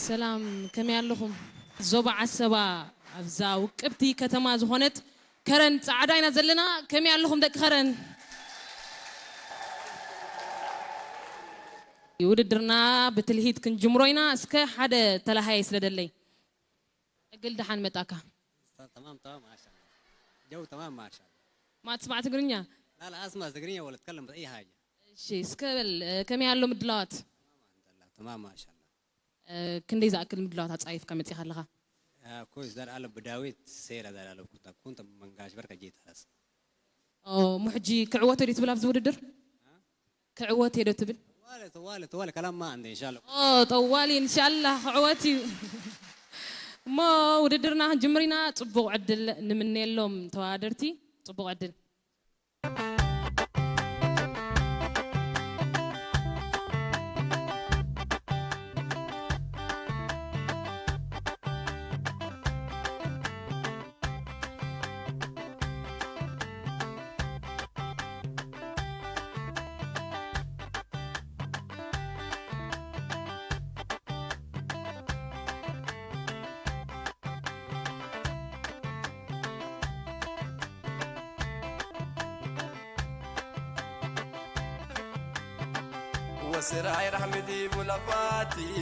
ሰላም፣ ከመይ ኣለኹም? ዞባ ዓሰባ ኣብዛ ውቅብቲ ከተማ ዝኾነት ከረን ጻዕዳ ኢና ዘለና። ከመይ ኣለኹም ደቂ ከረን? ውድድርና ብትልሂት ክንጅምሮ ኢና። እስከ ሓደ ተላሃየ ስለ ደለይ። እግል ደሓን መጣካ። تمام، تمام، ما شاء الله. جو تمام، ما شاء الله. ما تسمع تقرنيا؟ لا، لا، أسمع تقرنيا ولا أتكلم بأي حاجة. እሺ፣ እስከ በል፣ ከመይ ኣሎ ምድላዋት? تمام، ما شاء الله. ክንደይ ዝኣክል ምድላዋት ኣጻይፍካ መጺኻ ኣለኻ? آه، كويس، ده العالم بداويت سيرة، ده العالم كنت، كنت من قاش بركة جيت هلس. ኦ፣ እሞ ሕጂ ክዕወት ድዩ ትብል ኣብዚ ውድድር? ክዕወት እየ ዶ ትብል? طوالي، طوالي، طوالي، كلام ما عندي، إن شاء الله. ኦ፣ ጠዋሊ፣ እንሻላ ክዕወት እዩ። እሞ ውድድርና ክንጅምር ኢና። ጽቡቕ ዕድል ንምነየሎም ተወዳደርቲ። ጽቡቕ ዕድል። وسراي رحمتي بلفاتي،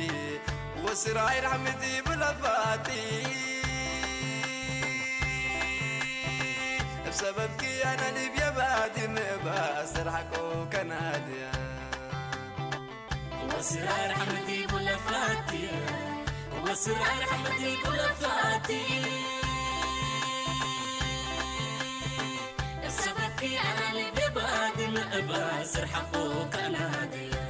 وسراي رحمتي بلفاتي. بسببك أنا ليبيا بعد ما بأسر حقه كناديا. وسراي رحمتي بلفاتي، وسراي رحمتي بلفاتي. بسببك أنا ليبيا بعد ما بأسر حقه كناديا.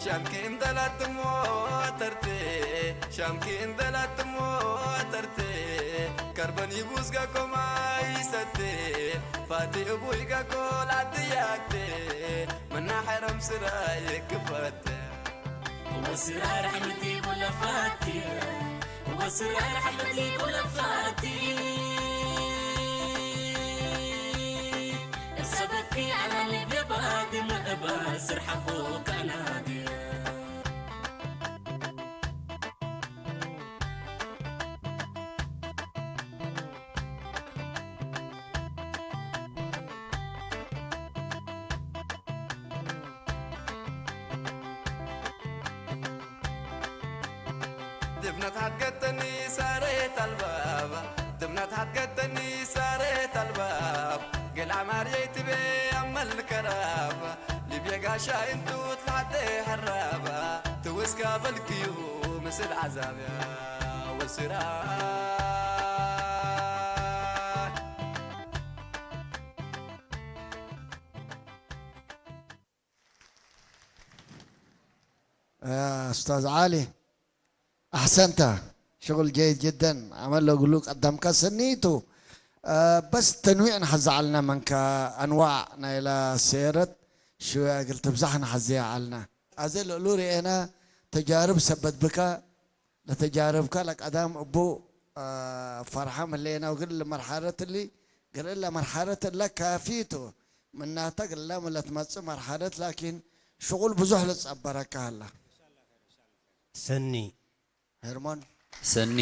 شامكين دلات موترتي، شامكين دلات موترتي. كربني بوزقا كوما يستي، فاتي أبوي قا كول عدياتي. من حرم سراي كفتي. وسرار حمدي بلفاتي، وسرار حمدي بلفاتي. السبب في على اللي بيبادي ما أباسر حقوق أنادي. دبنة هتقتني ساريت الباب، دبنة هتقتني ساريت الباب. قلع ماريت بي أما الكراب، ليبيا قاشا انتو تلعدي حرابة. توسكا بالكيو مثل عذاب يا والسراح. يا أستاذ علي، أحسنت، شغل جيد جدًا. عمل له قلوك قدام كسنيتو. آه، بس تنويع نحز علنا منك أنواع نايلا سيرت، شو قلت بزح نحزي علنا. أزل ألوري أنا تجارب سبت بك، لتجاربك لك أدام أبو، آه، فرحة ملينا وقل مرحلة اللي قل إلا مرحلة لك كافيتو. من ناتك لا ملت متص مرحلة، لكن شغل بزح لتصبرك هلا. ሰኒ። ሄርሞን። ሰኒ።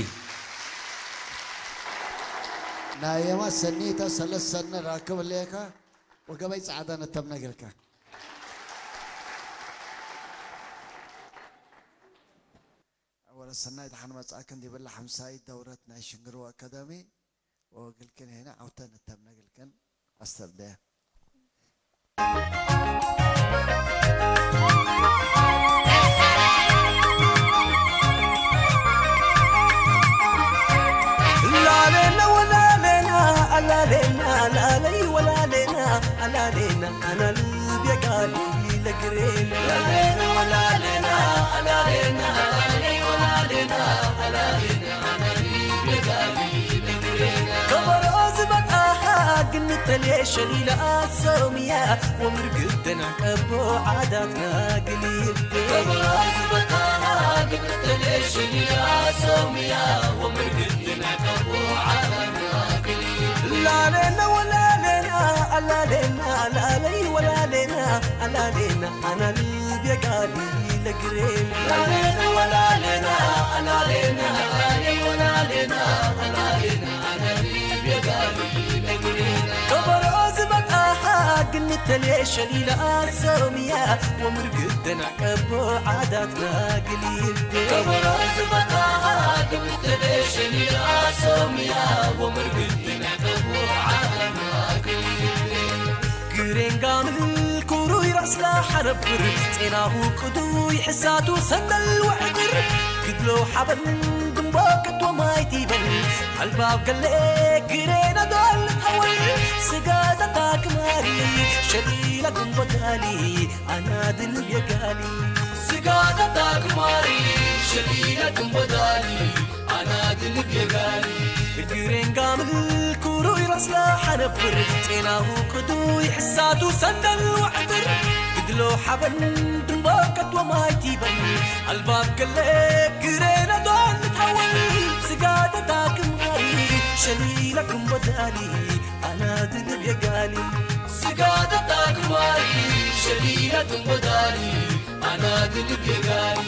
ናየማ ሰኒታ ሰለስ ሰኒ ራክብ ሌካ ወገበይ ጻዕዳ ነተም ነግርካ። ወረ ሰናይ ደሓን መጻእክን ዲበላ ሓምሳይ ደውረት ናይ ሽንግርዋ ኣካዳሚ ወግልክን ሄና ዓውተ ነተም ነግልክን ኣስተብደ። ላሌና ወላሌና ኣላሌና ላለይ ወላሌና ኣላሌና ኣናል ቤጋሊ ለግሬና ላሌና ወላሌና ኣላሌና ላለይ ወላሌና ኣላሌና ኣናል ቤጋሊ ለግሬና ከበሮ ዝበጣሃ ግንተሌ ሸሊላ ሰውምያ ወምርግተና ቀቦ ዓዳትና ግሊብ ከበሮ ዝበጣሃ ግንተሌ ሸሊላ ሰውምያ ላሌና ላለይ ወላሌና ኣላሌና ኣናሊ ቤጋሊ ለግሬና ላሌና ወላሌና ኣላሌና ኣናሊ ወላሌና ኣላሌና ኣናሊ ቤጋሊ ለግሬና ከበሮ ዝመጣ ግንተሌ ሸሊላ ሰሚያ ወምርግደና ቀቦ ዓዳትና ግሊብ ከበሮ ዝመጣ ግንተሌ ሸሊላ ሰሚያ ወምርግደና ግሬን ጋምል ኩሩይ ራስላ ሓነብር ጼናሁ ቅዱይ ሕሳቱ ሰንደል ወዕጥር ክድሎ ሓበን ድምቦ ቅዶ ማይ ቲበል ኣልባብ ገለ ግሬና ዶል ተወል ስጋዘታ ክማሪ ሸሊላ ጉንቦታሊ ኣናድል የጋሊ ስጋዘታ ክማሪ ሸሊላ ጉንቦታሊ ኣናድል የጋሊ እግሬን ጋምል ኩሩይ ራስላ ሓነብር ጤናሁ ቅዱይ ሕሳቱ ሰንደል ወዕጥር ግድሎ ሓበን ድንቦ ቀድወ ማይ ቲበል ኣልባብ ገለ ግሬና ዶል ንትሓወል ስጋደታ ክማሪ ሸሊላ ክንቦዳሊ ኣናድል የጋሊ ስጋደታ ክማሪ ሸሊላ ክንቦዳሊ ኣናድል የጋሊ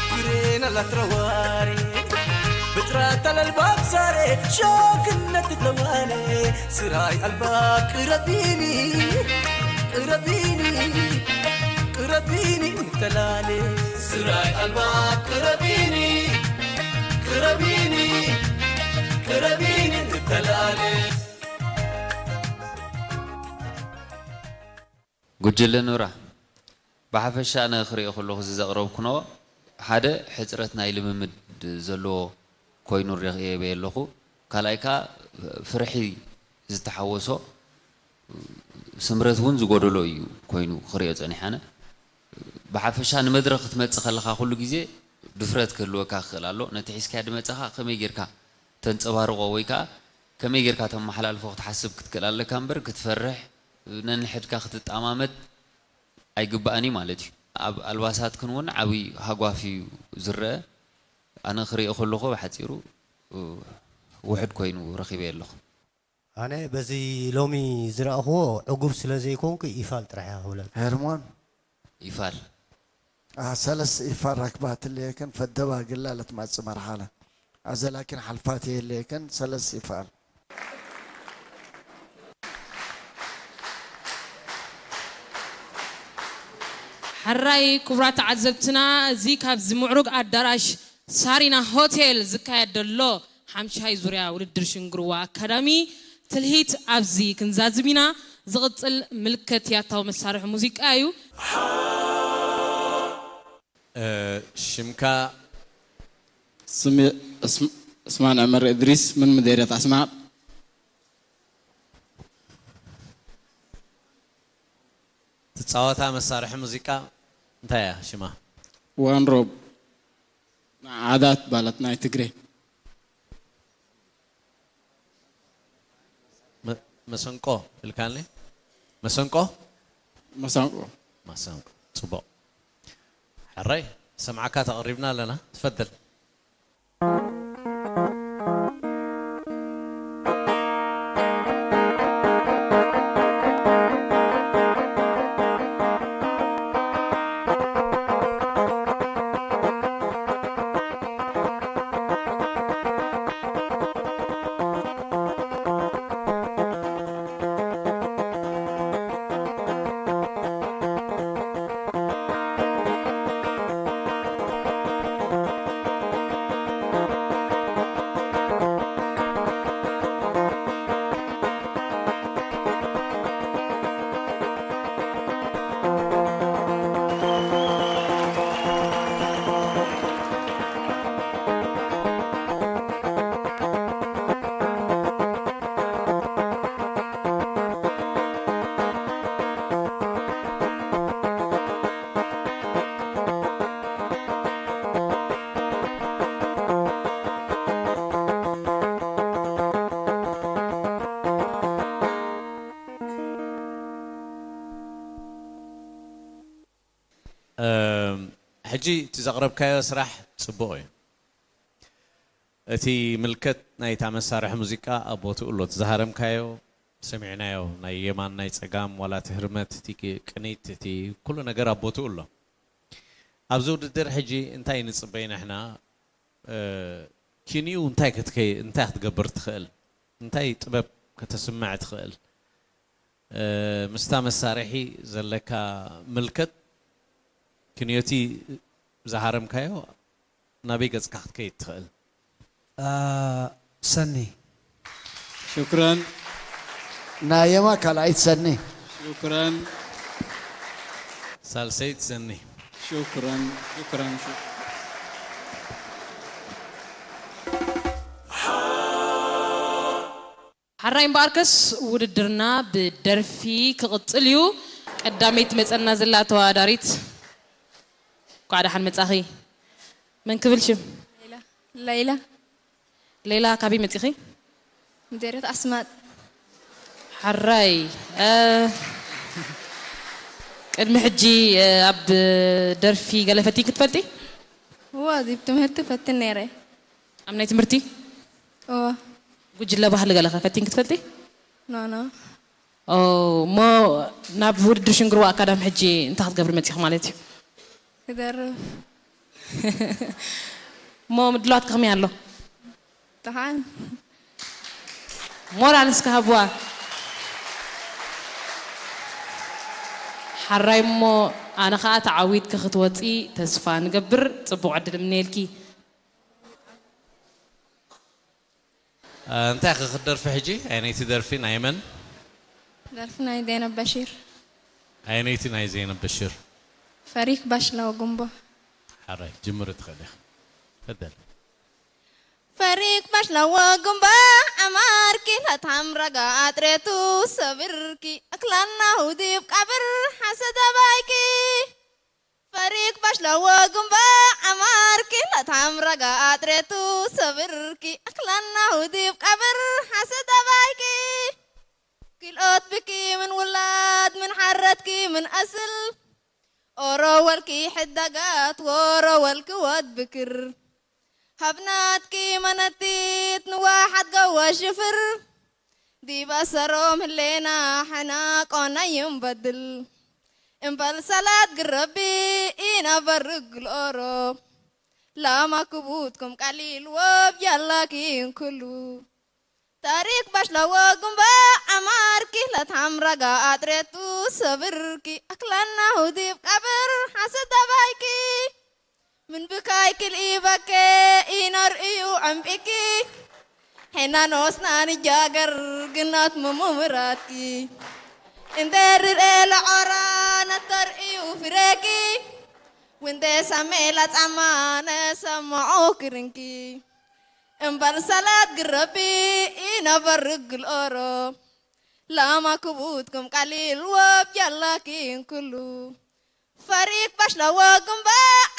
Kurena la trovare Betrata l'alba sare Shokinna titlawale Sirai alba qirabini Qirabini Qirabini talale Sirai alba qirabini Qirabini Qirabini talale ጉጅለ ኑራ፣ ብሓፈሻ ኣነ ክሪኦ ከለኹ እዚ ዘቕረብኩንኦ ሓደ ሕጽረት ናይ ልምምድ ዘለዎ ኮይኑ ረኺበዮ ኣለኹ። ካልኣይ ከኣ ፍርሒ ዝተሓወሶ ስምረት እውን ዝጎደሎ እዩ ኮይኑ ክሪኦ ጸኒሐ ኣነ። ብሓፈሻ ንመድረኽ ክትመጽእ ከለኻ ኩሉ ግዜ ድፍረት ክህልወካ ክኽእል ኣሎ። ነቲ ሒዝካዮ ዝመጸኻ ከመይ ጌርካ ተንጸባርቖ ወይ ከኣ ከመይ ጌርካ ተመሓላልፎ ክትሓስብ ክትክእል ኣለካ እምበር ክትፈርሕ ነንሕድካ ክትጣማመት ኣይግባእን እዩ ማለት እዩ። ኣብ ኣልባሳትክን እውን ዓብዪ ሃጓፍ እዩ ዝረአ። ኣነ ክሪኦ ከለኹ ብሓጺሩ ውሑድ ኮይኑ ረኺበዮ ኣለኹ። ኣነ በዚ ሎሚ ዝረኣኽዎ ዕጉብ ስለ ዘይኮንኩ ኢፋል ጥራሕ እየ ክብለልካ። ሄርሞን ኢፋል ሰለስ ኢፋል ራክባትለየክን ፈደባ ግላ ለትማጽእ መርሓለ ኣዘላኪን ሓልፋት የለየክን ሰለስ ኢፋል ሕራይ ክቡራት ተዓዘብትና፣ እዚ ካብዚ ምዕሩግ ኣዳራሽ ሳሪና ሆቴል ዝካየድ ዘሎ ሓምሻይ ዙርያ ውድድር ሽንግርዋ ኣካዳሚ ትልሂት ኣብዚ ክንዛዝም ኢና። ዝቕጽል ምልክት ያታዊ መሳርሒ ሙዚቃ እዩ። ሽምካ ስሜ እስማን ዕመር እድሪስ ምን ምዴርየት ኣስማዕ ትጻወታ መሳርሒ ሙዚቃ እንታይ እያ ሽማ? ዋንሮብ ዓዳት ባላት ናይ ትግሬ። መሰንቆ ኢልካኒ? መሰንቆ? መሰንቆ። መሰንቆ። ጽቡቕ። ሕራይ ሰምዓካ ተቐሪብና ኣለና። ትፈደል። ሕጂ እቲ ዘቕረብካዮ ስራሕ ጽቡቕ እዩ። እቲ ምልከት ናይታ መሳርሒ ሙዚቃ ኣብ ቦትኡ ኣሎ። እቲ ዝሃረምካዮ ሰሚዕናዮ፣ ናይ የማን ናይ ጸጋም፣ ዋላ እቲ ህርመት፣ እቲ ቅ-፣ ቅኒት፣ እቲ ኩሉ ነገር ኣብ ቦትኡ ኣሎ። ኣብዚ ውድድር ሕጂ እንታይ ንጽበይ ንሕና? እ፣ ኪንዩ እንታይ ክትከይ-፣ እንታይ ክትገብር ትኽእል? እንታይ ጥበብ ከተስምዕ ትኽእል? እ፣ ምስታ መሳርሒ ዘለካ ምልከት፣ ክንዮቲ ዝሃረምካዮ ናበይ ገጽካ ክትከይድ ትኽእል? አ፣ ሰኒ። ሽክረን። ናይ የማ ካልኣይት ሰኒ። ሽክረን። ሳልሰይት ሰኒ። ሽክረን። ሽክረን። ሽክረን። ሓራይ እምበኣርከስ ውድድርና ብደርፊ ክቕጽል እዩ። ቀዳመይቲ መጸና ዘላ ተወዳዳሪት፣ እንኳዕ ደሓን መጻኺ። መን ክብል ሽም? ሌላ። ሌላ። ሌላ፣ ካበይ መጺኺ? ምዴረት ኣስማጥ። ሓራይ፣ እ፣ ቅድሚ ሕጂ፣ እ፣ ኣብ ደርፊ ገለ ፈቲንኪ ትፈልጢ? እወ፣ ኣብ ትምህርቲ ፈትን ነይረ። ኣብ ናይ ትምህርቲ? እወ። ጉጅለ ባህሊ ገለኸ ፈቲንኪ ትፈልጢ? ኖ፣ ኖ። ኦ፣ እሞ ናብ ውድድር ሽንግርዋ ኣካዳሚ ሕጂ እንታይ ክትገብሪ መጺኺ ማለት እዩ? ክደርፍ። እሞ ምድላዋት ከመይ ኣሎ? ደሓን። ሞራል እስከ ሃብዋ። ሓራይ እሞ ኣነ ኸኣ ተዓዊትኪ ክትወጺ ተስፋ ንገብር። ጽቡቕ ዕድል እምነየልኪ። እ፣ እንታይ ኢኺ ክትደርፊ ሕጂ? ኣየነይቲ ደርፊ? ናይ መን? ደርፊ ናይ ዘይነብ በሺር። ኣየነይቲ ናይ ዘይነብ በሺር? ፈሪክ ባሽላው ጉምቦ። ሓራይ፣ ጅምሪ ትኽእሊ ኢኺ። ተደል። ፈሪክ ባሽላው ጉምቦ ዓማርኪ፣ ላታም ረጋ ኣጥሬቱ ሰብርኪ፣ ኣክላና ሁዲብ ቀብር ሓሰደ ባይኪ። ፈሪክ ባሽላዎ ጉምባ ዓማርኪ፣ ላታም ረጋ ኣጥሬቱ ሰብርኪ፣ ኣክላና ሁዲብ ቀብር ሓሰደ ባይኪ። ክልኦት ብኪ ምን ውላድ ምን ሓረትኪ ምን ኣስል፣ ኦሮ ወልኪ ሕዳጋት ወሮ ወልኪ ወድ ብክር። ሃብናትኪ መነቲት ንዋሓት ገዋ ሽፍር፣ ዲብ ኣሰሮም ህሌና ሕና ቆና ይንበድል። እምበል ሰላት ግረቢ ኢና በርግ ልኦሮ፣ ላማ ክቡትኩም ቀሊል ወብ ያላኪን ኩሉ። ታሪክ ባሽላዎ ጉምባ ዓማርኪ፣ ለታም ረጋ ኣጥሬቱ ሰብርኪ፣ ኣክላና ሁዲብ ቀብር ሓሰድ ኣባይኪ። ምን ብካይ ክልኢ በኬ ኢነር እዩ ዕምቢኪ፣ ሄና ኖስና ንጃገር ግናት ምሙምራትኪ። እንተ ርርኤ ለዖራ ነተር እዩ ፍሬኪ፣ ውንተ ሰሜ ለጻማ ነሰምዖ ክርንኪ። እምበል ሰላት ግረቢ ኢነበር ግልኦሮ፣ ላማ ክቡትኩም ቀሊል ወብ ያላኪን ኩሉ። ፈሪክ ባሽላዎ ግንባ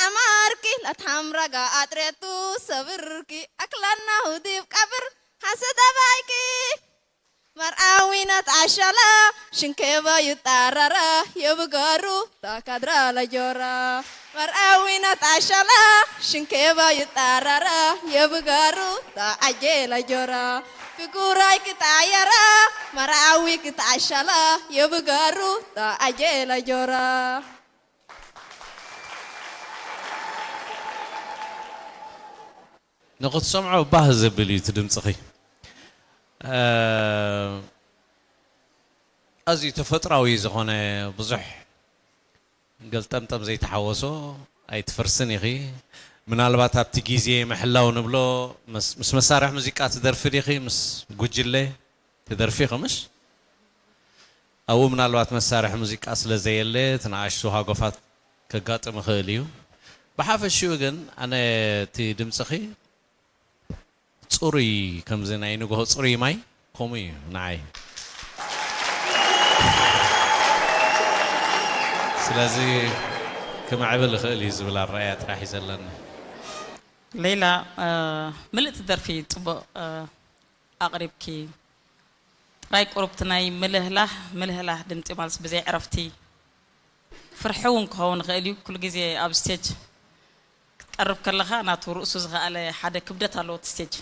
ዓማርኪ፣ ላትሓም ረጋ ኣጥሬቱ ሰብርኪ፣ ኣክላና ሁዲብ ቀብር ሓሰድ ኣባይኪ። መርዓዊነት ኣሻላ ሽንኬባ ይጣራራ፣ የብጋሩ ታካድራ ለጆራ። መርዓዊነት ኣሻላ ሽንኬባ ይጣራራ፣ የብጋሩ ታዓጄ ለጆራ። ፍጉራይ ክጣየራ፣ መርዓዊ ክጣሻላ፣ የብጋሩ ታዓጄ ለጆራ። ንኽትሰምዖ ባህ ዘብል እዩ እቲ ድምፅኺ። እ፣ ኣዝዩ ተፈጥራዊ ዝኾነ ብዙሕ ገልጠምጠም ዘይተሓወሶ ኣይትፈርስን ኢኺ። ምናልባት ኣብቲ ግዜ ምሕላው ንብሎ ምስ፣ ምስ መሳርሒ ሙዚቃ ትደርፊ ዲኺ? ምስ ጉጅለ ትደርፊ ኢኺ ምሽ? ኣብኡ ምናልባት መሳርሒ ሙዚቃ ስለ ዘየለ እቲ ንኣሽቱ ሃጎፋት ከጋጥም ይኽእል እዩ። ብሓፈሽኡ ግን ኣነ እቲ ድምፅኺ ጽሩይ፣ ከምዚ ናይ ንግሆ ጽሩይ ማይ ከምኡ እዩ ንዓይ። ስለዚ ክምዕብል ይኽእል እዩ ዝብል ኣረኣእያ ጥራሕ እዩ ዘለኒ። ሌላ፣ እ፣ ምልእቲ ደርፊ ጽቡቕ፣ እ፣ ኣቕሪብኪ። ጥራይ ቁሩብ እቲ ናይ ምልህላህ፣ ምልህላህ ድምጺ ማለት ብዘይ ዕረፍቲ ፍርሒ እውን ክኸውን ይኽእል እዩ። ኩሉ ግዜ ኣብ ስቴጅ ክትቀርብ ከለኻ ናቱ ርእሱ ዝኸኣለ ሓደ ክብደት ኣለዎ እቲ ስቴጅ።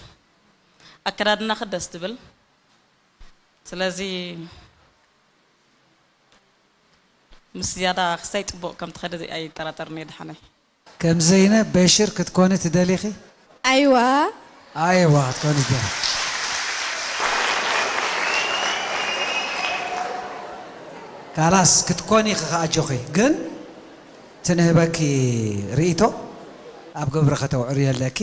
ኣከዳድናኺ ደስ ትብል። ስለዚ ምስ ዝያዳ ክሳይ ጽቡቕ ከም ትኸዲ ኣይጠራጠርን እየ ድሓነይ። ከም ዘይነ በሽር ክትኮኒ ትደሊኺ? ኣይዋ። ኣይዋ ክትኮኒ ትደሊ። ካላስ ክትኮኒ ኢኺ ከኣ ኣጆኺ። ግን ትንህበኪ ርእይቶ ኣብ ግብሪ ከተውዕልዮ ኣለኪ።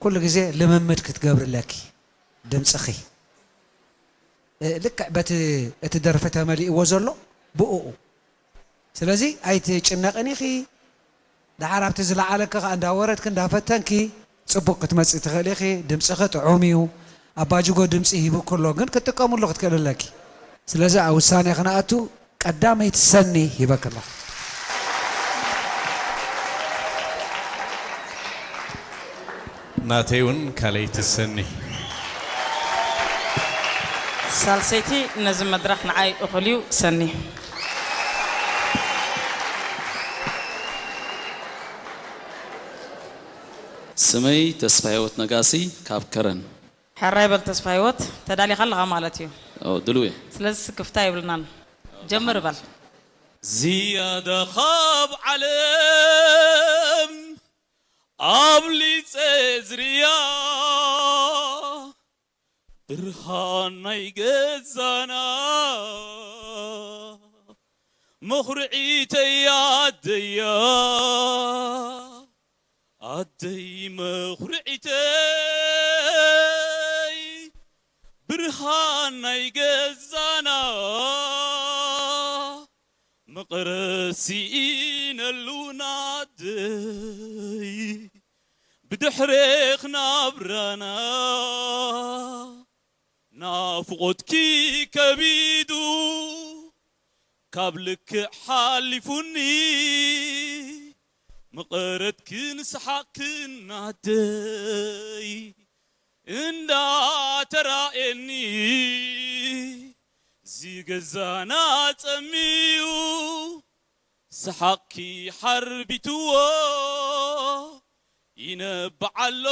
ኩሉ ግዜ ልምምድ ክትገብሪ ኣለኪ። ድምፅኺ፣ እ፣ ልክዕ በቲ እቲ ደርፊ ተመሊእዎ ዘሎ ብእኡ። ስለዚ ኣይትጭነቕን ኢኺ። ደሓር ኣብቲ ዝለዓለኪ ኸኣ እንዳወረድኪ እንዳፈተንኪ ጽቡቕ ክትመጽኢ ትኽእሊ ኢኺ። ድምፅኺ ጥዑም እዩ። ኣባጅጎ ድምፂ ሂቡኪ ኣሎ፣ ግን ክትጥቀምሉ ክትክእሊ ኣለኪ። ስለዚ ኣብ ውሳኔ ክንኣቱ ቀዳመይቲ ሰኒ ሂበኪ ኣለኹ። ናተይ እውን ካልኣይቲ ሰኒ። ሳልሰይቲ ነዚ መድረኽ ንዓይ እኹል እዩ ሰኒ። ስመይ ተስፋ ህይወት ነጋሲ ካብ ከረን። ሕራይ በል ተስፋ ህይወት፣ ተዳሊኻ ኣለኻ ማለት እዩ። ኦ፣ ድሉው እየ። ስለዚ ስክፍታ የብልናን። ጀምር በል። ዝያዳ ካብ ዓለም ኣብሊፀ ዝርያ ብርሃን ናይ ገዛና መኹርዒተይ ኣደያ ኣደይ መኹርዒተይ ብርሃን ናይ ገዛና መቐረት ስኢነሉ ናደይ ብድሕሬኽ ናብራና ናፍቖትኪ ከቢዱ ካብ ልክዕ ሓሊፉኒ መቐረትክን ሰሓቕክን ናደይ እንዳተራእየኒ ዝገዛና ጸሚዩ ሰሓቕኪ ሓርቢትዎ ይነብዓሎ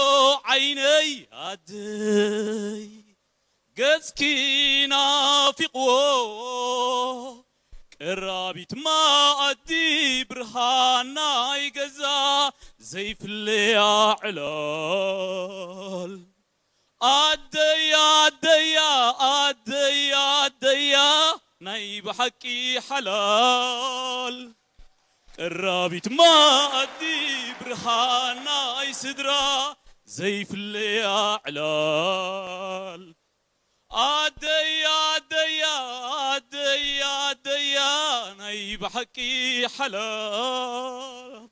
ዓይነይ ኣደይ ገጽኪ ናፊቕዎ ቀራቢት መኣዲ ብርሃን ናይ ገዛ ዘይፍለያ ዕላል ኣደይ ኣደያ ኣደይ ኣደያ ናይ ብሓቂ ሓላል ቀራቢት መኣዲ ብርሃን ናይ ስድራ ዘይፍለያ ዕላል ኣደይ ኣደያ ኣደይ ኣደያ ናይ ብሓቂ ሓላል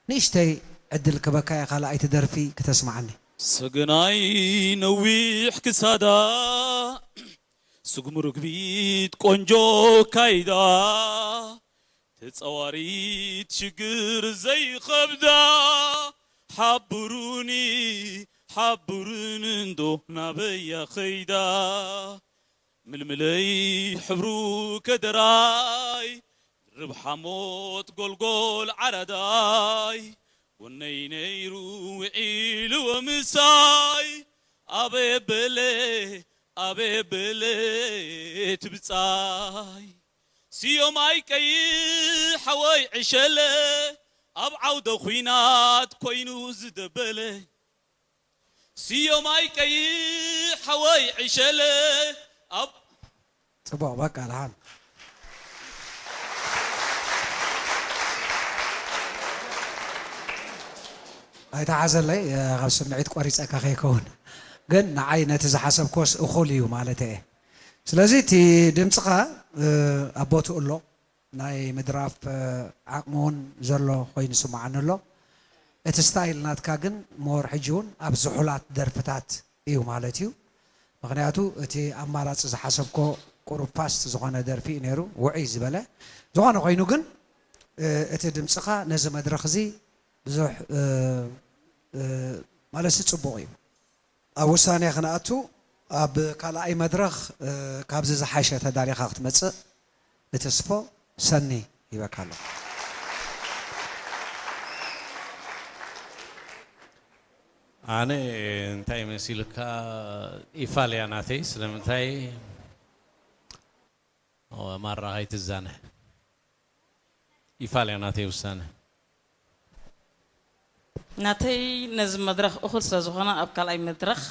ንእሽተይ ዕድል ክበካ እየ ካልኣይቲ ደርፊ ክተስምዓኒ። ሰገናይ ነዊሕ ክሳዳ ስጉም ርግቢት ቆንጆ ካይዳ ተጻዋሪት ሽግር ዘይኸብዳ ሓብሩኒ ሓብሩኒ እንዶ ናበያ ኸይዳ ምልምለይ ሕብሩ ከደራይ ድርብ ሓሞት ጎልጎል ዓራዳይ ጎነይ ነይሩ ውዒሉ ምሳይ ኣበየ በለ ኣበየ በለ ትብጻይ ስዮማይ ቀይሕ ሓወይ ዕሸለ ኣብ ዓውደ ኹናት ኮይኑ ዝደበለ ስዮማይ ቀይሕ ሓወይ ዕሸለ ኣብ ጽቡቕ በቃ ደሓን ኣይተሓዘለይ ካብ ስምዒት ቆሪፀካ ከይከውን ግን ንዓይ ነቲ ዝሓሰብኮስ እኹል እዩ ማለት እየ ስለዚ እቲ ድምፅኻ ኣብ ቦትኡ ኣሎ ናይ ምድራፍ ዓቕሚ እውን ዘሎ ኮይኑ ይስምዓኒ ኣሎ እቲ ስታይል ናትካ ግን ሞር ሕጂ እውን ኣብ ዝሑላት ደርፍታት እዩ ማለት እዩ ምኽንያቱ እቲ ኣማራፂ ዝሓሰብኮ ቁሩብ ፋስት ዝኾነ ደርፊ እዩ ነይሩ ውዕይ ዝበለ ዝኾነ ኮይኑ ግን እቲ ድምፅኻ ነዚ መድረኽ እዚ ብዙሕ ማለትሲ ፅቡቕ እዩ ኣብ ውሳኔ ክንኣቱ ኣብ ካልኣይ መድረኽ ካብዚ ዝሓሸ ተዳሊኻ ክትመፅእ ንተስፎ ሰኒ ሂበካ ኣለኹ። ኣነ እንታይ መሲሉካ ኢፋልያ ናተይ ስለምንታይ ማራ ኣይትዛነ ኢፋልያ ናተይ ውሳነ ናተይ ነዚ መድረኽ እኹል ስለ ዝኾነ ኣብ ካልኣይ መድረኽ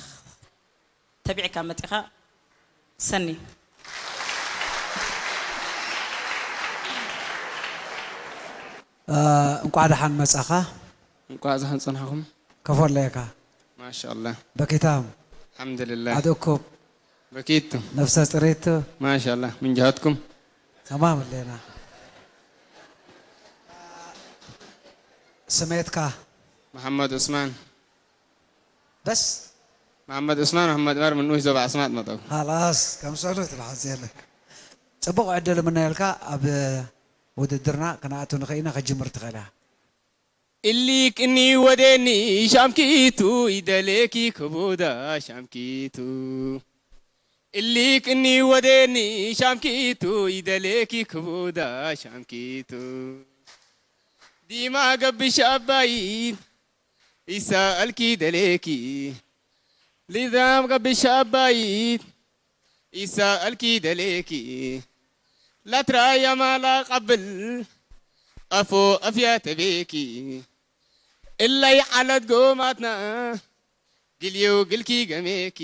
ተቢዕካ መፂኻ ሰኒ እንቋዕ ደሓን መጻኻ። እንቋዕ ዝሓን ጸንሓኹም። ከፎለየካ ማሻኣላህ በኪታም ኣልሓምዱልላህ ኣድእኩም በኪቱ ነፍሰ ጽሬቱ ማሻኣላህ ምን ጅሃትኩም ተማም ኣለና። ስሜትካ መሓመድ ዑስማን በስ መሓመድ ዑስማን መሓመድ ዑመር ምን ንኡሽ ዞባ ኣስማጥ መጠው خلاص ከምሰሉ ትልሓዝ የለ። ጽቡቕ ዕድል ምነየልካ ኣብ ውድድርና ክንኣቱ ንኽኢና ከጅምር ትኽእል እያ። እሊክኒ ወደኒ ሻምኪቱ ይደሌኪ ክቡዳ ሻምኪቱ እሊክኒ ወደኒ ሻምኪቱ ይደሌኪ ክቡዳ ሻምኪቱ ዲማ ገብሽ ኣባይት ይሳኣልኪ ደሌኪ ሊዛም ገብሽ ኣባይት ይሳኣልኪ ደሌኪ ላትራ ያማላ ቀብል ኣፎ ኣፍያ ተቤኪ እላይ ዓለት ጎማትና ግልየው ግልኪ ገሜኪ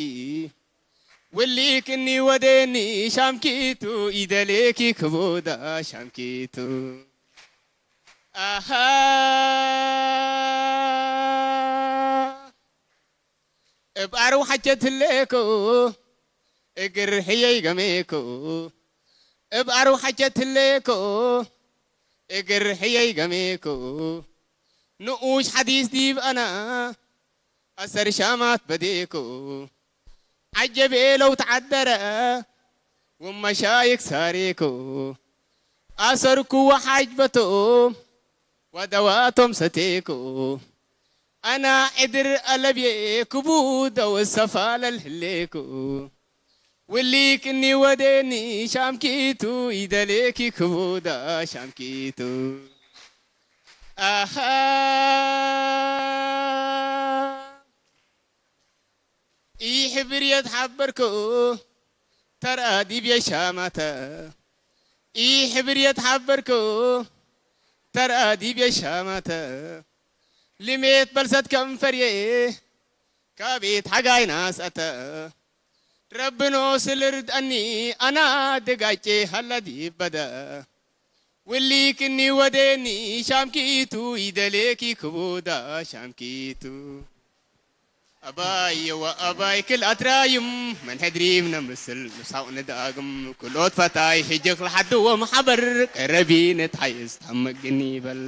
ውሊክኒ ወደኒ ሻምኪቱ ይደሌኪ ክቡዳ ሻምኪቱ ኣሃ እብ ኣርው ሓጀት ህሌኮ እግር ሕየይ ገሜኮ እብ ኣርው ሓጀት ህሌኮ እግር ሕየይ ገሜኮ ንኡሽ ሓዲስ ዲብ ኣና ኣሰር ሻማት በዴኮ ዓጀቤ ለው ተዓደረ ወመሻይክ ሳሬኮ ኣሰርኩ ወሓጅ በቶም ወደዋቶም ሰቴኮ ኣና ዕድር ኣለብዬ ክቡደ ወሰፋለል ህሌኮ ውሊክኒ ወዴኒ ሻምኪቱ ይደሌኪ ክቡዳ ሻምኪቱ ኣሃ ኢሕብር የትሓበርኩ ተርኣ ዲብ የሻማተ ኢሕብር የትሓበርኩ ተርኣ ዲብ የሻማተ ልሜት በልሰት ከንፈርየ ካቤት ሓጋይ ናስኣተ ረብኖ ስልርድኣኒ ኣና ደጋጨ ሃላ ዲበደ ውሊክኒ ወዴኒ ሻምኪቱ ይደሌኪ ክቡዳ ሻምኪቱ ኣባይ የዋ ኣባይ ክል ኣትራይም መን ሕድሪም ነምስል ንሳቕ ንዳግም ክልኦት ፈታይ ሕጂ ክልሓድዎም ሓበር ቀረቢ ንትሓይስ ታመግኒ ይበል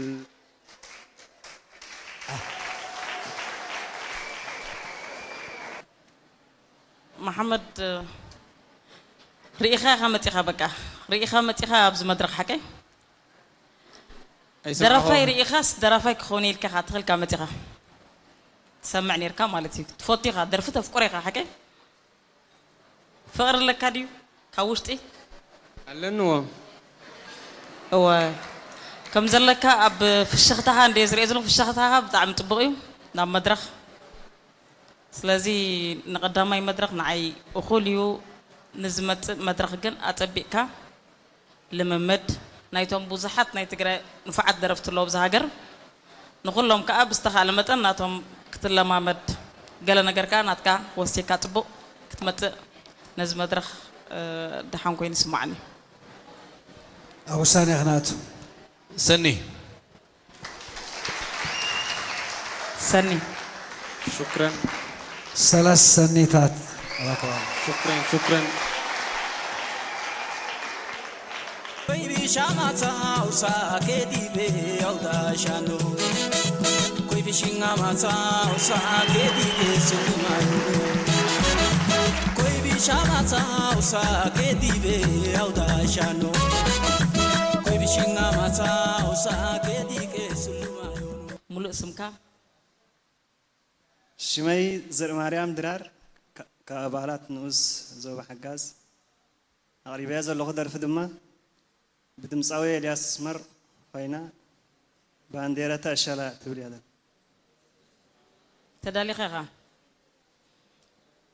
መሓመድ ርኢኻ ኢኻ መፂኻ በቃ ርኢኻ መፂኻ ኣብዚ መድረኽ ሓቀይ ደራፋይ ርኢኻስ ደራፋይ ክኸውን ኢልካ ኢኻ ትኽልካ መፂኻ ትሰምዕ ነርካ ማለት እዩ ትፈቱ ኢኻ ደርፊ ተፍቅሮ ኢኻ ሓቀይ ፍቕሪ ኣለካ ድዩ ካብ ውሽጢ ኣለንዎ እወ ከም ዘለካ ኣብ ፍሽኽታኻ እንደ ዝሪኦ ዘለኹ ፍሽኽታኻ ብጣዕሚ ፅቡቕ እዩ ናብ መድረኽ ስለዚ ንቐዳማይ መድረኽ ንዓይ እኹል እዩ ንዝመፅእ መድረኽ ግን ኣፀቢቕካ ልምምድ ናይቶም ብዙሓት ናይ ትግራይ ንፉዓት ደረፍቲ ኣለዉ ኣብዚ ሃገር ንኹሎም ከዓ ብዝተኻእለ መጠን ናቶም ክትለማመድ ገለ ነገር ከዓ ናትካ ወሲካ ፅቡቕ ክትመፅእ ነዚ መድረኽ ደሓን ኮይኑ ይስማዓኒ ኣብ ውሳኔ ክንኣቱ ሰኒ ሰኒ شكرا ሰለስ ሰኒታት شكرا شكرا ኮይቢ ሻማታ ውሳ ኬዲቤ ኣውዳ ሻኖ ኮይቢ ሽኛ ማታ ውሳ ኬዲቤ ስልማዮ ኮይቢ ሻማታ ውሳ ኬዲቤ ኣውዳ ሻኖ ኮይቢ ሽኛ ማታ ውሳ ኬዲቄ ስልማዮ ሙሉእ ስምካ ሽመይ ዘርእማርያም ድራር ካብ ኣባላት ንኡስ ዞባ ሓጋዝ ኣቕሪበያ ዘለኹ ደርፊ ድማ ብድምፃዊ ኤልያስ ኣስመር ኮይና፣ ባንዴራታ ሻላ ትብል እያ። ተዳሊኻ ኢኻ?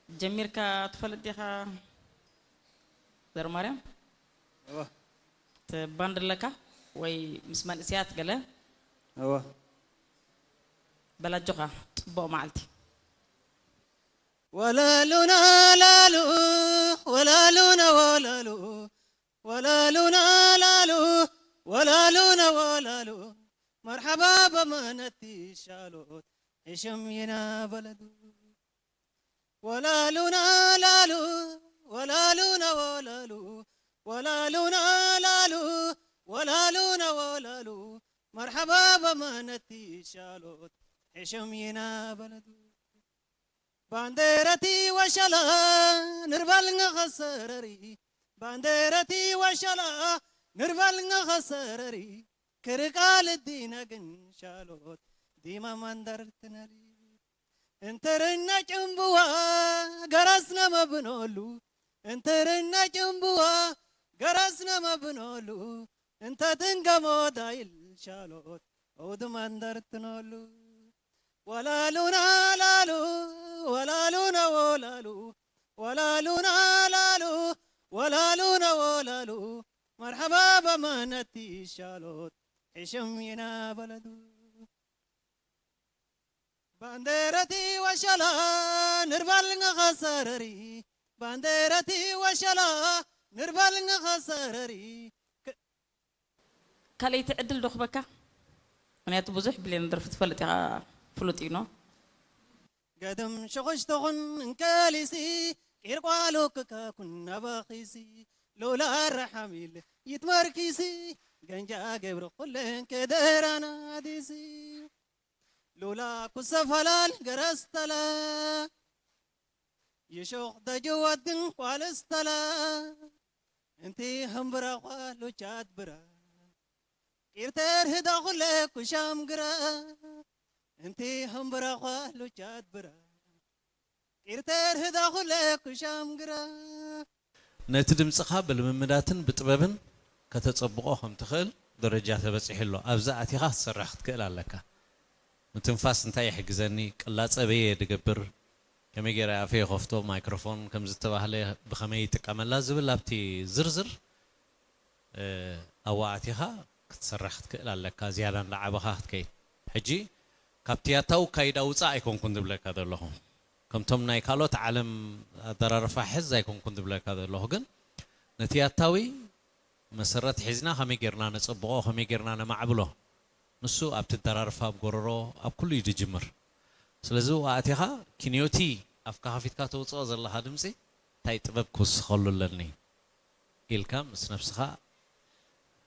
ጀሚርካ ትፈልጥ ዲኻ? ዘርማርያም? እወ። እቲ ባንድ ኣለካ? ወይ ምስ መንእሰያት ገለ? እወ። በላጆኻ፣ ጽቡቕ መዓልቲ። ወላሉና ላሉ፣ ወላሉና ወላሉ፣ ወላሉና ላሉ፣ ወላሉና ወላሉ፣ መርሓባ በመነቲ ሻሎት፣ ሕሽም ይና በለዱ። ወላሉና ላሉ፣ ወላሉና ወላሉ፣ ወላሉና ላሉ፣ ወላሉና ወላሉ፣ መርሓባ በመነቲ ሻሎት፣ ሕሽም ይና በለዱ። ባንዴረቲ ወሸላ ንርባልንኸ ሰረሪ፣ ባንዴረቲ ወሸላ ንርባልንኸ ሰረሪ፣ ክርቃል ዲና ግን ሻሎት ዲማ መንደር ትነሪ። እንተርና ጭንብዋ ገረስና መብኖሉ፣ እንተርና ጭንብዋ ገረስና መብኖሉ፣ እንተ ትንገሞ ዳይል ሻሎት ኦድ መንደር ትኖሉ። ወላሉና ላሉ፣ ወላሉና ወላሉ፣ ወላሉና ላሉ፣ ወላሉና ወላሉ፣ መርሓባ በመነቲ ሻሎት፣ ሕሽም ይና በለዱ። ባንዴረቲ ወሸላ ንርባልንኸ ሰረሪ፣ ባንዴረቲ ወሸላ ንርባልንኸ ሰረሪ። ካልኣይቲ ዕድል ዶ ክበካ? ምክንያቱ ብዙሕ ብሌን ደርፊ ትፈልጥ ኢኻ፣ ፍሉጥ እዩ ኖ? ገድም ሽኹሽ ትኹን እንከሊሲ፣ ቂርቋሉ ክከኩን ነበኺሲ፣ ሉላ ረሓሚል ይትመርኪሲ፣ ገንጃ ገብሪ ኩለን ከደራናዲሲ። ሉላ ኩሰፈላል ገረስተላ፣ ይሾኽ ደጅወት ግን ቋልስተላ፣ እንቲ ህምብራ ኳ ሉቻት ብራ፣ ቂርተር ህዳ ኩለ ኩሻም ግራ፣ እንቲ ህምብራ ኳ ሉቻት ብራ፣ ቂርተር ህዳ ኩለ ኩሻም ግራ። ነቲ ድምጽኻ ብልምምዳትን ብጥበብን ከተጸብቖ ከም ትኽእል ደረጃ ተበጺሑ ኣሎ። ኣብዚ ኣቲኻ ክትሰርሕ ክትክእል ኣለካ። ምትንፋስ እንታይ ይሕግዘኒ? ቅላጸ በየ ድገብር? ከመይ ገይረ ኣፈይ ይኸፍቶ? ማይክሮፎን ከም ዝተባህለ ብኸመይ ይጥቀመላ? ዝብል ኣብቲ ዝርዝር፣ እ፣ ኣብኡ ኣቲኻ ክትሰርሕ ክትክእል ኣለካ፣ ዝያዳ እንዳዓበኻ ክትከይድ። ሕጂ ካብቲ ያታዊ ኣካይዳ ውጻእ ኣይኮንኩን ዝብለካ ዘለኹ። ከምቶም ናይ ካልኦት ዓለም ኣደራርፋ ሕዝ ኣይኮንኩን ዝብለካ ዘለኹ፣ ግን ነቲ ያታዊ መሰረት ሒዝና ከመይ ጌርና ነጸብቖ፣ ከመይ ጌርና ነማዕብሎ፣ ንሱ ኣብቲ ኣደራርፋ፣ ኣብ ጎረሮ፣ ኣብ ኩሉ እዩ ዝጅምር። ስለዚ ኣብኡ ኣቲኻ ኪንዮቲ ኣፍካ ከፊትካ ተውጽኦ ዘለኻ ድምጺ እንታይ ጥበብ ክውስኸሉ ኣለኒ ኢልካ ምስ ነብስኻ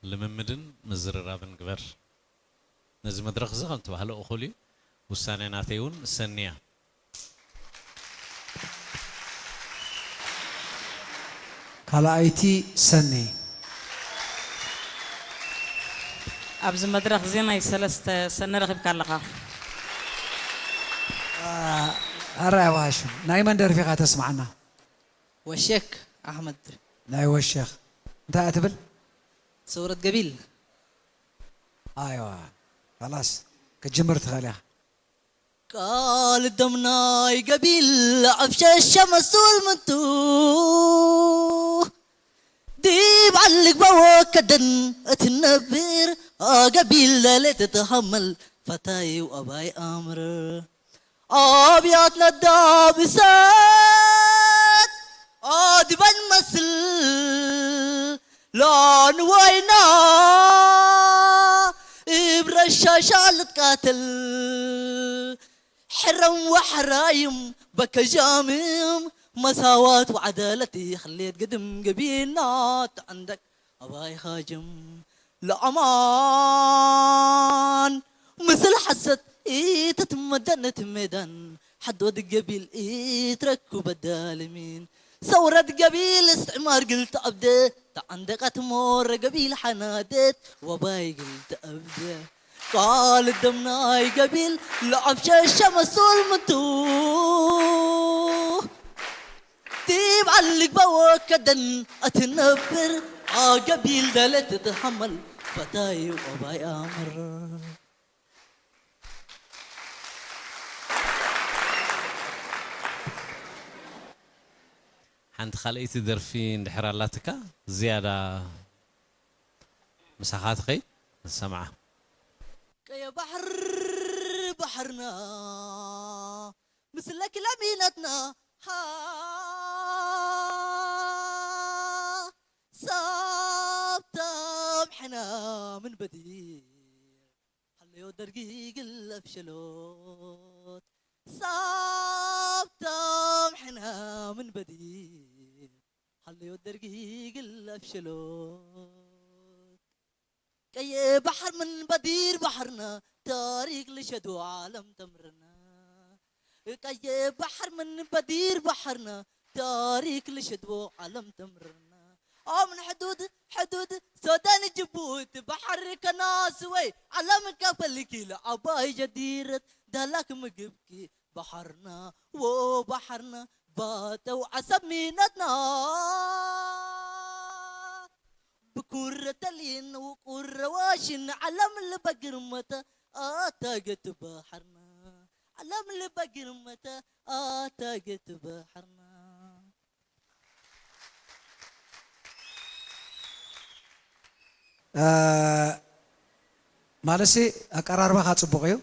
ልምምድን ምዝርራብን ግበር። ነዚ መድረኽ እዚ ከም ትባህሎ እኹል እዩ። ውሳነ ናተይ እውን ሰኒ እያ። ካልኣይቲ ሰኒ። ኣብዚ መድረኽ እዚ ናይ ሰለስተ ሰኒ ረኺብካ ኣለኻ። ኣራይ ኣባሃሽም ናይ መን ደርፊ ኢኻ ተስምዓና? ወሸክ ኣሕመድ። ናይ ወሸኽ እንታይ እያ ትብል? ሰውረት ገቢል። ኣይዋ ካላስ ክትጅምር ትኽእል ኢኻ። ቃል ደምናይ ገቢል ኣብ ሸሸ መሱል ምንቱ ዲብ ዓልግባዎ ከደን እትነብር ኣገቢል ለሌት ተሃመል ፈታዩ ኣባይ ኣምር ኣብያት ነዳብሰት ኣድበን መስል ላንወይና እብረሻሻ ልትቃትል ሕረም ወሐራይም በከጃምም መሳዋት ወዓደለት ይኽሌት ግድም ገቢና ተዕንደቅ ኣባይ ኻጅም ለኣማን ምስል ሐሰት ኢትትመደን እቲ ሜዳን ሓዶ ድገቢል ኢትረኩ በዳልሚን ሰውረት ገቢል እስትዕማር ግልቲ ኣብደ ተዓንደቃት ሞረ ገቢል ሓናደት ወባይ ግልቲ ኣብደ ቃል ደምናይ ገቢል ለዓብ ሸሸ መሱል ምቱ ዲብ ዓልግባ ወከደን ኣትነብር ኣገቢል ደለት ትሃመል ፈታይ ወባይ ኣምር። ሓንቲ ካልኣይቲ ደርፊ እንድሕር ኣላትካ ዝያዳ ምሳኻ ትኸይድ ንሰምዓ። ቀየ ባሕር ባሕርና ምስለኪ ለሚነትና ሓሳብ ተምሕና ምን በዲር ሃለዮ ደርጊ ግለፍ ሸሎት ሓሳብ ተምሕና ምን በዲር ሃለዮ ደርጊ ግለፍ ሸሎት ቀየ ባሕር ምን በዲር ባሕርና ታሪክ ልሸዱ ዓለም ተምርና ቀየ ባሕር ምን በዲር ባሕርና ታሪክ ልሸድቦ ዓለም ተምርና ኦ ምን ሕዱድ ሕዱድ ሶዳን ጅቡቲ ባሕሪ ከናስወይ ዓለም ከፈልኪ ለዓባይ ጀዲረት ዳላክ ምግብኪ ባሕርና ወባሕርና ባጠው ዓሰብ ሚነትና ብኩረተሊን ውቁረዋሽን ዓለም ልበግርመተ ኣታገት ባሕርና ዓለም ልበግርመተ ኣታገት ባሕርና ማለሲ ኣቀራርባኻ ጽቡቕ እዩ።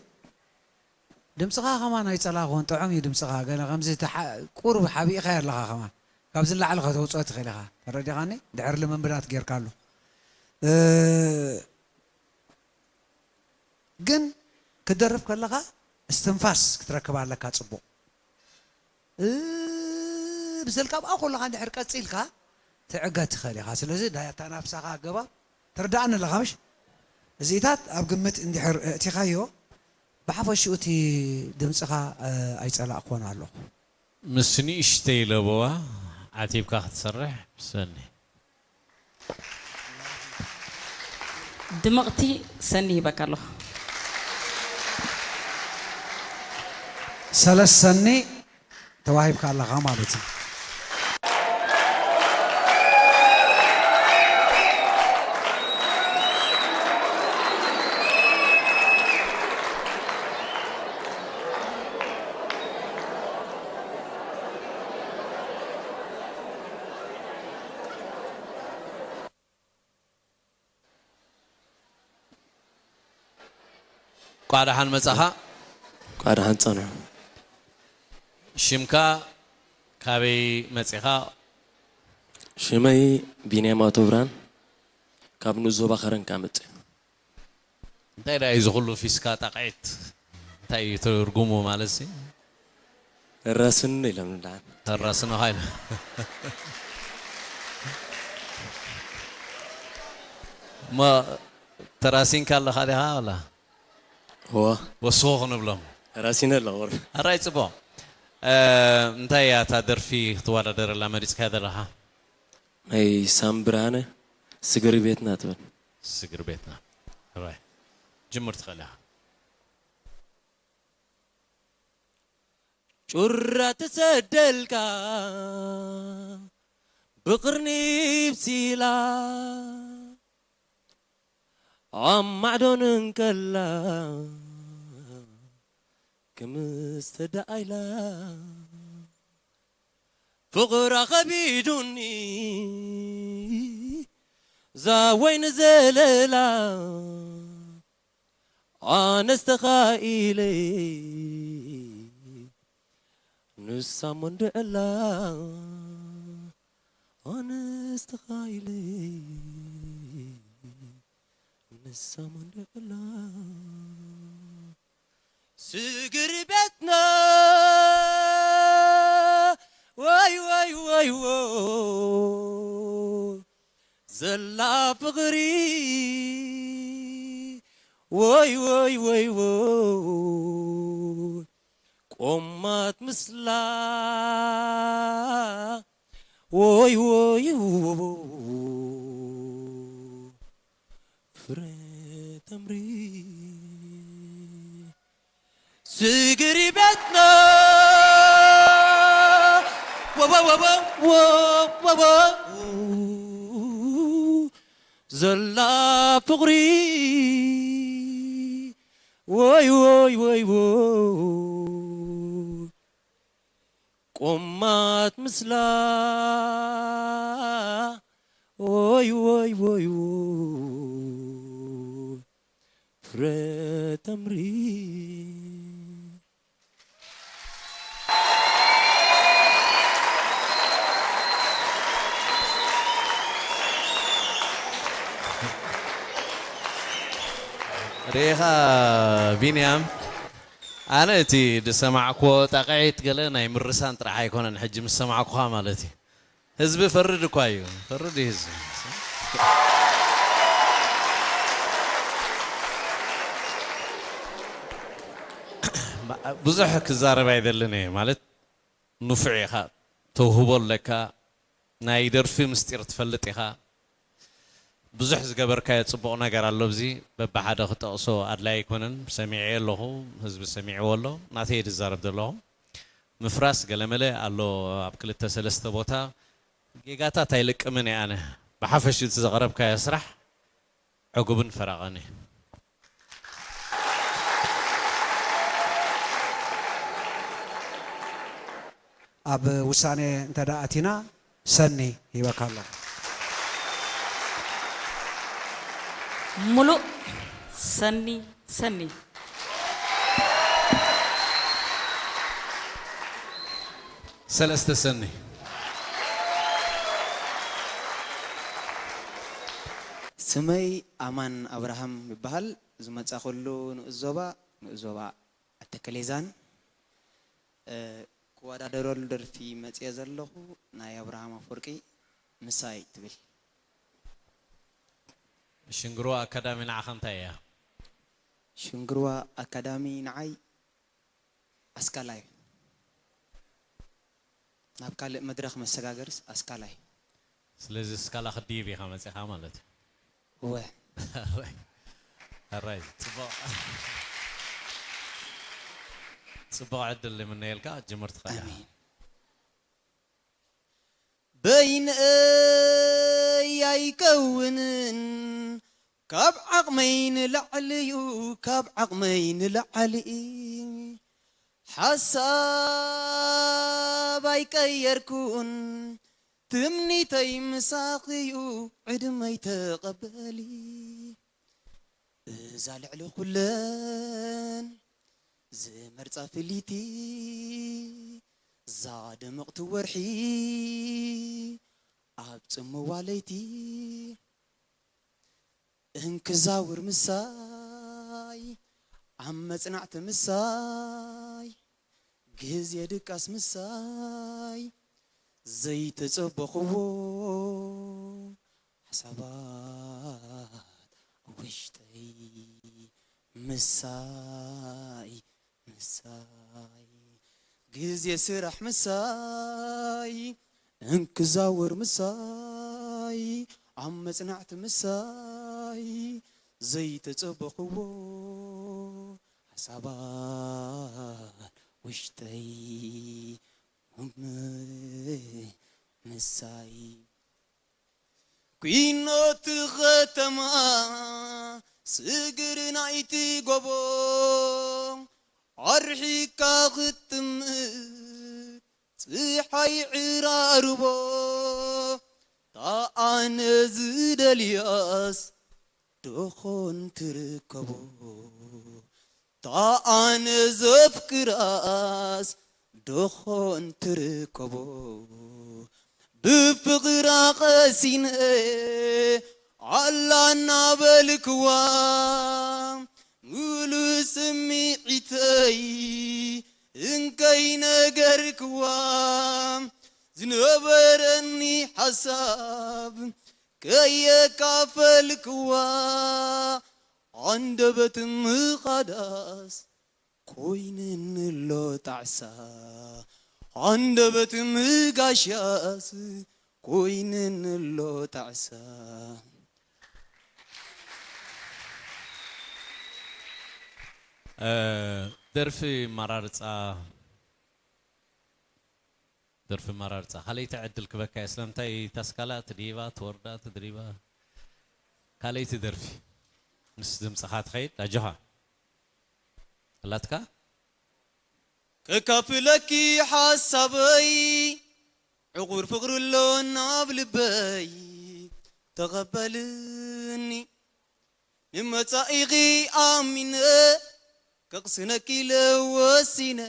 ድምጽኻ ከማን ኣይጸላእኩዎን፣ ጥዑም እዩ ድምጽኻ። ገለ ከምዚ ተሓ- ቁሩብ ሓቢእካዮ ኣለኻ ከማን። ካብዚ ንላዕሊ ከተውጽኦ ትኽእል ኢኻ። ተረዲኻኒ? ድሕሪ ልምምዳት ጌርካሉ። እ፣ ግን ክትደርፍ ከለኻ እስትንፋስ ክትረክብ ኣለካ ጽቡቕ። እ፣ ብዘልካ ኣብኣ ከለኻ እንድሕር ቀጺልካ ትዕገ ትኽእል ኢኻ። ስለዚ ናይ ኣተናፍሳኻ ኣገባብ ትርድኣኒ ኣለኻ ምሽ? እዚኢታት ኣብ ግምት እንድሕር እእቲኻዮ ብሓፈሽኡ እቲ ድምፅኻ ኣይፀላእክዎን ኣለኹ። ምስ ንእሽተይ ለበዋ ዓቲብካ ክትሰርሕ ሰኒ። ድምቕቲ ሰኒ ይበካ ኣለኹ። ሰለስ ሰኒ ተዋሂብካ ኣለኻ ማለት እዩ። እንቋዕ ደሓን መጻኻ። እንቋዕ ደሓን ጸንሑ። ሽምካ፣ ካበይ መጺኻ? ሽመይ ቢንያም ኣቶብራን፣ ካብ ንኡስ ዞባ ከረን ከኣ መጽእ። እንታይ ደኣ እዩ እዚ ኩሉ ፊስካ ጣቕዒት? እንታይ እዩ ትርጉሙ ማለት ሲ? እራስኒ ኢሎም ንድሓን። ተራስንኻ ኢለ። እሞ ተራሲንካ ኣለኻ ዲኻ ዋላ? እወ። ወስኹ ክንብሎም። ተራሲነ ኣለኹ ቁሩብ። ኣራይ ጽቡቕ። እ፣ እንታይ እያ እታ ደርፊ ክትወዳደረላ መሪጽካያ ዘለኻ? ናይ ሳም ብርሃነ ስግሪ ቤትና ትብል። ስግሪ ቤትና። ሕራይ። ጅምር ትኽእል ኢኻ። ጩራ ትሰደልካ ብቕርኒ ብሲላ ኣብ ማዕዶን እንከላ ክምስተ ደኣ ኢላ ፍቕራ ኸቢዱኒ ዛወይ ንዘለላ ኣነስ ተኻኢለ ንሳ መንድዕላ ኣነስ ተኻኢለ ንሳ መንድዕላ ስግሪ ቤትና ወይ ወይ ወይ ወይ ዘላ ፍቕሪ ወይ ወይ ወይ ወይ ቆማት ምስላ ወይ ወይ ፍረ ተምሪ ስግሪ ቤትና ወወወወወወወ ዘላ ፍቕሪ ወይ ወይ ወይ ወይ ቆማት ምስላ ወይ ወይ ወይ ወይ ፍረ ተምሪ ርኢኻ ቢንያም፣ ኣነ እቲ ዝሰማዕክዎ ጣቕዒት ገለ ናይ ምርሳን ጥራሕ ኣይኮነን፣ ሕጂ ምስ ሰማዕኩኻ ማለት እዩ። ህዝቢ ፈርድ እኳ እዩ፣ ፈርድ እዩ ህዝቢ። ብዙሕ ክዛረብ ኣይደልን እየ፣ ማለት ንፉዕ ኢኻ፣ ተውህቦ ኣለካ፣ ናይ ደርፊ ምስጢር ትፈልጥ ኢኻ። ብዙሕ ዝገበርካዮ ጽቡቕ ነገር ኣሎ፣ ኣብዚ በብሓደ ክጠቕሶ ኣድላይ ኣይኮነን። ሰሚዐዮ ኣለኹ፣ ህዝቢ ሰሚዕዎ ኣሎ፣ ናተይ እየ ዝዛረብ ዘለኹ። ምፍራስ ገለመለ ኣሎ ኣብ ክልተ ሰለስተ ቦታ። ጌጋታት ኣይልቅምን እየ ኣነ። ብሓፈሽ እቲ ዘቕረብካዮ ስራሕ ዕጉብን ፈራቐን እዩ። ኣብ ውሳኔ እንተ ደኣ ኣቲና ሰኒ ሂበካ ኣለኹ። ሙሉእ ሰኒ ሰኒ። ሰለስተ ሰኒ። ስመይ ኣማን ኣብርሃም ይበሃል። ዝመጻኹሉ ንኡስ ዞባ ንኡስ ዞባ ኣተከሌዛን። ክወዳደረሉ ደርፊ መጽየ ዘለኹ ናይ ኣብርሃም ኣፈወርቂ ምሳይ ትብል። ሽንግርዋ ኣካዳሚ ንዓኻ እንታይ እያ? ሽንግርዋ ኣካዳሚ ንዓይ ኣስካላ እዩ። ናብ ካልእ መድረኽ መሰጋገርስ ኣስካላ እዩ። ስለዚ እስካላ ክድይብ ኢኻ መጺኻ ማለት እዩ። እወ። ኣራይ ጽቡቕ ጽቡቕ ዕድል ይምነየልካ። ጅምር ትኽእል ኢኻ። ኣሜን። በይነይ ኣይከውንን ካብ ዓቕመይ ንላዕሊ እዩ ካብ ዓቕመይ ንላዕሊ ሓሳብ ኣይቀየርኩን ትምኒተይ ምሳኺ እዩ ዕድመይ ተቐበሊ እዛ ልዕሊ ኩለን ዝመርጻ ፍልይቲ እዛ ድምቕቲ ወርሒ ኣብ ጽምዋ ለይቲ እንክዛውር ምሳይ ኣብ መጽናዕቲ ምሳይ ግዜ ድቃስ ምሳይ ዘይተጸበኽዎ ሓሳባት ውሽጠይ ምሳይ ምሳይ ግዜ ስራሕ ምሳይ እንክዛወር ምሳይ ኣብ መጽናዕቲ ምሳይ ዘይተጸበኽዎ ሓሳባት ውሽጠይ ምሳይ ኲኖ እቲ ኸተማ ስግር ናይቲ ጎቦ ኣርሒካ ኽትጥምት ጽሓይ ዕራርቦ ታኣነ ዝደልያስ ዶኾን ትርከቦ ታኣነ ዘፍቅራስ ዶኾን ትርከቦ ብፍቕራ ቐሲነ ኣላ እናበልክዋ ምሉእ ስምዒተይ እንከይነገርክዋ ዝነበረኒ ሓሳብ ከየካፈልክዋ ኣንደበት ምኻዳስ ኮይንንሎ ጣዕሳ ኣንደበት ምጋሻስ ኮይንንሎ ጣዕሳ ደርፊ መራርፃ ደርፊ መራርፃ ካልኣይቲ ዕድል ክበካ እየ ስለምንታይ ታስካላ ትድይባ ትወርዳ ትድሪባ ካልኣይቲ ደርፊ ምስ ድምፅኻ ትኸይድ ኣጆኻ ኣላትካ። ከካፍለኪ ሓሳበይ ዕቑር ፍቕሪ ኣሎ ናብ ልበይ ተቐበልኒ። ንመጻኢኺ ኣሚነ ከቕስነኪ ኢለ ወሲነ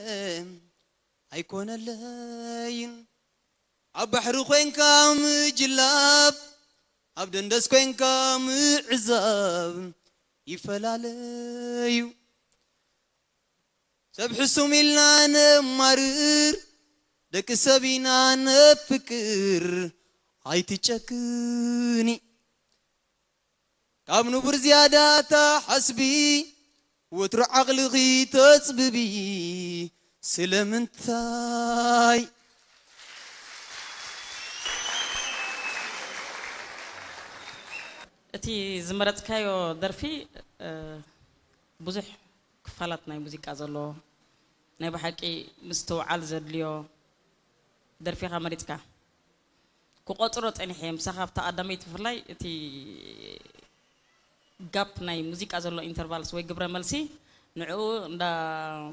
ኣይኮነለይን። ኣብ ባሕሪ ኮይንካ ምጅላብ ኣብ ደንደስ ኮይንካ ምዕዛብ ይፈላለዩ። ሰብ ሕሱም ኢልና ነማርር ደቂ ሰብ ኢና ነፍቅር ኣይትጨክኒ። ካብ ንቡር ዝያዳ ተሓስቢ ወትሩ ዓቕልኺ ተጽብቢ ስለምንታይ? እቲ ዝመረጽካዮ ደርፊ ብዙሕ ክፋላት ናይ ሙዚቃ ዘለዎ ናይ ብሓቂ ምስትውዓል ዘድልዮ ደርፊኻ መሪጽካ። ክቆጽሮ ጸኒሐ ምሳኻ ኣብታ ቀዳመይቲ ብፍላይ እቲ ጋፕ ናይ ሙዚቃ ዘሎ ኢንተርቫልስ ወይ ግብረ መልሲ ንዕኡ እንዳ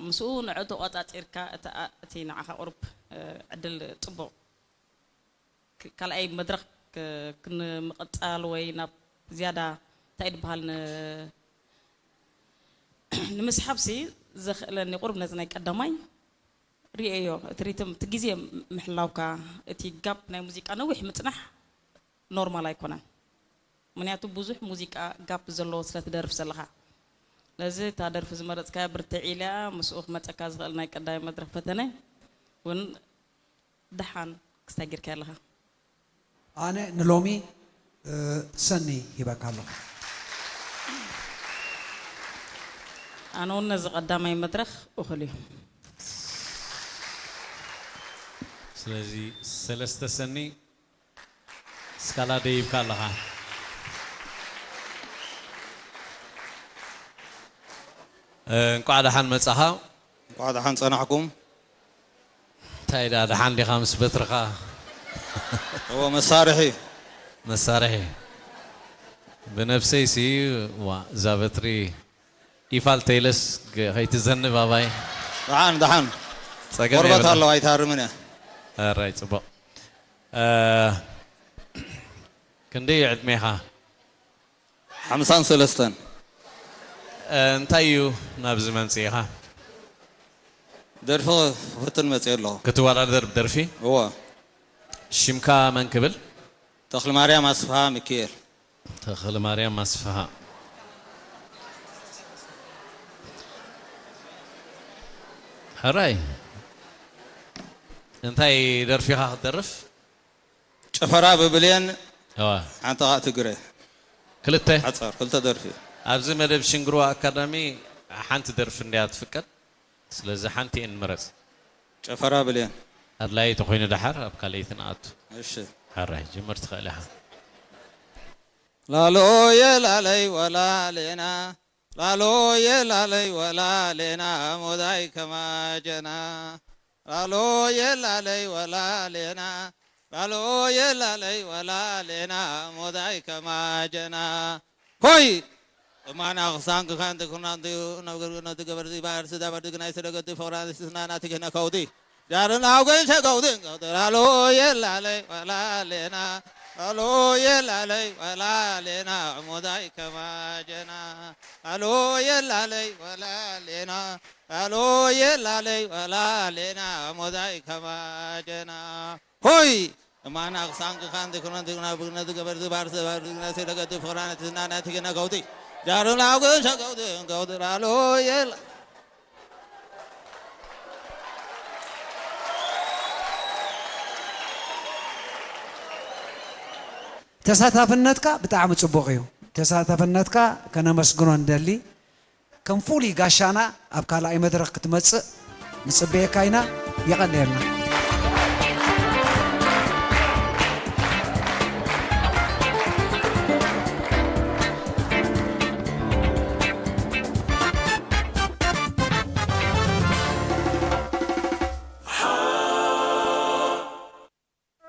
ምስኡ ንዕኡ ተቆጻጺርካ እቲ ኣ- እቲ ንዓኻ ቁሩብ ዕድል ጽቡቕ ካልኣይ መድረኽ ክንምቕጻል ወይ ናብ ዝያዳ እንታይ ድበሃል ንምስሓብሲ ዘኽእለኒ ቁሩብ ነዚ ናይ ቀዳማይ ርእየዮ እቲ ሪትም እቲ ግዜ ምሕላውካ እቲ ጋፕ ናይ ሙዚቃ ነዊሕ ምጽናሕ ኖርማል ኣይኮነን ምክንያቱ ብዙሕ ሙዚቃ ጋፕ ዘለዎ ስለ ትደርፍ ዘለኻ ስለዚ እታ ደርፊ ዝመረፅካያ ብርትዕ ኢለያ ምስኡ ክመፀካ ዝኽእል ናይ ቀዳማይ መድረኽ ፈተነ እውን ደሓን ክስታይ ጌርካያ ኣለኻ። ኣነ ንሎሚ ሰኒ ሂበካ ኣለኹ። ኣነ እውን ነዚ ቀዳማይ መድረኽ እኹል እዩ። ስለዚ ሰለስተ ሰኒ ስካላ ደይብካ ኣለኻ። እንቋዕ ደሓን መጻኻ። እንቋዕ ደሓን ጸናሕኩም። እንታይ ደኣ ደሓን ዲኻ ምስ በትርኻ? እዎ መሳርሒ። መሳርሒ ብነብሰይ ሲ ዋ እዛ በትሪ ኢፋል ተይለስ ከይትዘንብ ኣባይ። ደሓን ደሓን ጸገም ቆርበት የብላ። ኣለዋ ኣይትሃርምን እያ። ኣራይ ጽቡቕ። እ፣ ክንደይ እዩ ዕድሜኻ? ሓምሳን ሰለስተን እ፣ እንታይ እዩ ናብዚ መምጽኢኻ? ደርፊ ክፍትን መጽየ ኣለኹ። ክትወዳደር ብደርፊ? እወ። ሽምካ መን ክብል? ተኽልማርያም ኣስፍሃ ሚኪኤል። ተኽለማርያም ኣስፍሃ። ሕራይ እንታይ ደርፊኻ ክትደርፍ? ጭፈራ ብብሌን እዋ ሓንቲ ኸዓ ትግረ ክልተ ሓፃር ክልተ ደርፊ ኣብዚ መደብ ሽንግርዋ ኣካዳሚ ሓንቲ ደርፊ እንድያ ትፍቀድ ስለዚ ሓንቲ እየ ንምረፅ ጭፈራ ብሌን ኣድላዪ ተኾይኑ ደሓር ኣብ ካልኣይቲ ንኣቱ እሺ ሕራይ ጅምር ትኽእል ኢኻ ላሎየ ላለይ ወላሌና ላሎየ ላለይ ወላሌና ሞዳይ ከማጀና ላሎየ ላለይ ወላሌና ላሎየ ላለይ ወላሌና ሞዳይ ከማጀና ሆይ እማና ክሳን ክኸን ትኩናን ትዩ ነብገርግነቱ ገበርዚ ባር ስዳ በርድግ ናይ ሰደገቲ ፍቕራን ስስና ናትግህነ ከውዲ ጃርን ኣውገን ሸገውድን ገውድር ኣሎ የላለይ ወላሌና ኣሎ የላለይ ወላሌና ሞዛይ ከማጀና ኣሎ የላለይ ወላሌና ኣሎ የላለይ ወላሌና ሞዛይ ከማጀና ሆይ እማና ክሳንክኻን ትክኖን ትግና ብግነቲ ገበር ዝባር ዝባር ዝግነቲ ደገቲ ፍቕራን ትዝናና ትግነ ከውዲ ጃርን ኣውገን ሸገውድን ገውድር ኣሎ የላ ተሳታፍነትካ ብጣዕሚ ፅቡቕ እዩ። ተሳታፍነትካ ከነመስግኖ ንደሊ። ከም ፍሉይ ጋሻና ኣብ ካልኣይ መድረኽ ክትመፅእ ንፅበየካ ኢና። የቐንየልና።